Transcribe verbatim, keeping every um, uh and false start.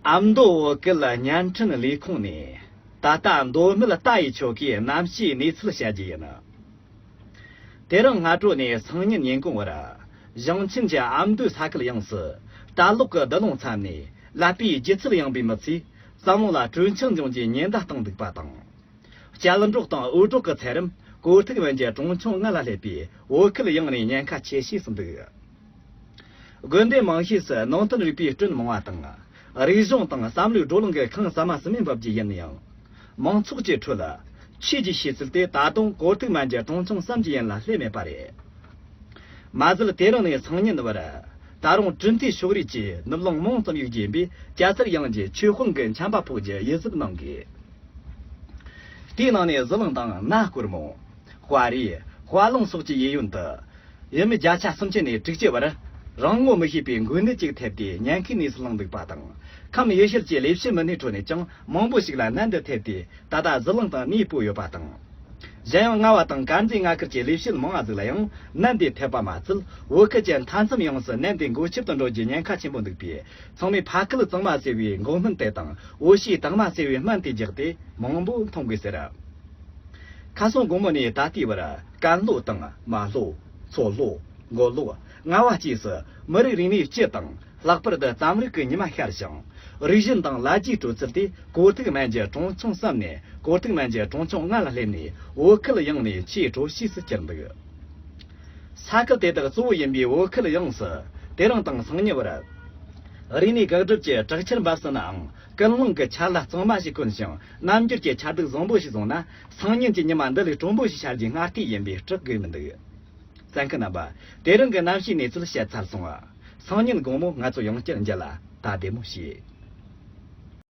ཨ་མདོ་བོད་སྐད་བརྙན་འཕྲིན་ལས་ཁུངས་ནས། ད་ལྟ་མདོ་སྨད་རྟ་ཡི་ཆོལ་ཁའི་གནམ་གཤིས་གནས་ཚུལ་བཤད་རྒྱུ་ཡིན། དེ་རིང་སྔ་དྲོ་ནས་སང་ཉིན་ཉིན་གུང་བར། ཞིང་ཆེན་གྱི་ཨ་མདོའི་ས་ཁུལ་ཡོངས་སུ། རྟ་ལོག་གི་རྡུལ་སློང་མཚམས་ནས་ཀླད་པའི་སྒྱུ་རྩལ་ཡངས་པའི་མི་ཚོས་བསམ་བློ་ལ་གྲོན་ཆུང་འབྱུང་རྒྱུའི་ཉེན་བརྡ་བཏང་འདུག་པ་དང་། གཅལ་འདྲོགས་དང་འུད་སྒྲོག་གི་ཚད་རིམ་གོ་ཐིག་མན་གྱི་གྲོང་ཆུང་ལྔ་ལ་སླེབས་པས། བོད་ཁུལ་ཡོངས་ནས་ཉེན་ཁ་ཆེ་ཤོས་སུ་འདུག་དགོན་སྡེ་མང་ཤོས་སུ་ནང་བསྟན་རིག་པའི་སྐྲུན་མང་བ་དང་། རིག་གཞུང་དང་བསམ་བློའི་བགྲོ་གླེང་གི་ཁང་ཟ་མ་ཟིན་མིན་འབབ་རྒྱུ་ཡིན་ཡང་། མང་ཚོགས་ཀྱི་ཁྲོད་ཆོས་ཀྱི་བྱེད་ཚུལ་དེ་ད་དུང་གོ་ཐིག་མན་གྱི་གྲོང་ཆུང་གསུམ་གྱི་ཡན་ལ་སླེབས་མེད་པ་རེད། མ་ཟད་དེ་རིང་ནས་སང་ཉིན་བར། ད་རུང་གྲུབ་མཐའི་ཕྱོགས་རིས་ཀྱི་ནུབ་གླིང་མང་ཙམ་ཡུལ་གྱིས་འབུས་སྐྱ་སེར་ཡོངས་ཀྱི་ཆོས་དཔོན་གྱི་འཆམ་པ་ཕོག་རྒྱུ་ཡིད་གཟབ་གནང་དགོས། དེའི་ནང་ནས་ཟི་ལིང་དང་ན་སྐོར་མོ། དཔའ་རིས། དཔའ་ལུང་སོགས་ཀྱི་ཡུལ་ཡུལ་དུ། ཡུལ་མི་བརྒྱ་ཆ་སུམ་ཅུ་ནས་དྲུག་ཅུ་བར། རང་ངོ་མི་ཤེས་པའི་འགོས་ནད་ཅིག་ཐེབས་ཏེ་ཉེན་ཁའི་གནས་སུ་ལངས་འདུག་པ་དང་། ཁམས་ཡུལ་ཤུལ་གྱི་ལས་བྱེད་མི་སྣའི་ཁྲོད་ནས་ཀྱང་མང་པོ་ཞིག་ལ་ནད་འདི་ཐེབས་ཏེ། ད་ལྟ་ཟི་ལིང་དུ་གནས་སྤོས་ཡོད་པ་དང་། གཞན་ཡང་རྔ་བ་དང་དཀར་མཛེས་རྔ་ཁུལ་གྱི་ལས་བྱེད་མང་བ་ཟིག་ལ་ཡང་ནད་འདི་ཐེབས་པ་མ་ཟད། བོད་ཁུལ་གྱི་མཐའ་མཚམས་ཡོངས་སུ་ནད་འདི་འགོས་ཁྱབ་ཏུ་འགྲོ་རྒྱུའི་ཉེན་ཁ་ཆེན་པོ་འདུག་པས། ཚང་མས་ཕ་ཁུལ་གཙང་མ་ཟེར་བའི་འགོག་སྨན་དེ་དང་། འོ་ཤའི་དྭངས་མ་ཟེར་བའི་སྨན་དེ་རྒྱག་སྟེ་མང་པོ་འཐུང་དགོས་ཟེར། ཁ་སང་དགོང་མོ་ནས་ད་ལྟའི་བར། ཀན་ལྷོ་དང་། རྨ་ལྷོ། མཚོ་ལྷོ། མགོ་ལོག། རྔ་བ་བཅས་སུ་མི་རིགས་རིག་གནས་སྤྱི་དང་། ལྷག་པར་དུ་རྩོམ་རིག་གི་ཉི་མ་ཤར་ཞིང་། རིག་གཞུང་དང་ལོ་རྒྱུས་སྤྲོ་ཚུལ་དེ་གོ་ཐིག་མན་གྱི་གྲོང་ཆུང་གསུམ་ནས་གོ་ཐིག་མན་གྱི་གྲོང་ཆུང་ལྔ་ལ་སླེབས་ནས། བོད་ཁུལ་ཡོངས་ནས་ཆེས་དྲོ་ཤོས་སུ་གྱུར་འདུག་ས་ཁུལ་དེ་དག་གཙོ་བོ་ཡིན་པའི་བོད་ཁུལ་ཡོངས་སུ་དེ་རིང་དང་སང་ཉིན་བར། རིག་གནས་དགག་སྒྲུབ་ཀྱི་དྲག་ཆར་འབབ་སྲིད་ནའང་། ཀུན་སློང་གི་ཆར་ལྭ་གཙང་མ་ཞིག་གོན་ཞིང་། རྣམ་འགྱུར་གྱི་ཆ་སྡུག་བཟང་པོ་ཞིག་བཟུང་ན། སང་ཉིན་གྱི་ཉི་མ་འདི་ལས་དྲོན་པོ་ཞིག་ཤར་རྒྱུའི་སྔ་ལྟས་ཡིན་པས་སྐྲག་དགོས་མི་འདུག་གསན་མཁན་རྣམ་པ། དེ་རིང་གི་གནམ་གཤིས་གནས་ཚུལ་བཤད་ཚར་སོང་ང་། སང་ཉིན་དགོང་མོ་ང་ཚོ་ཡང་བསྐྱར་མཇལ་ལ། ད་བདེ་མོ་བྱོས།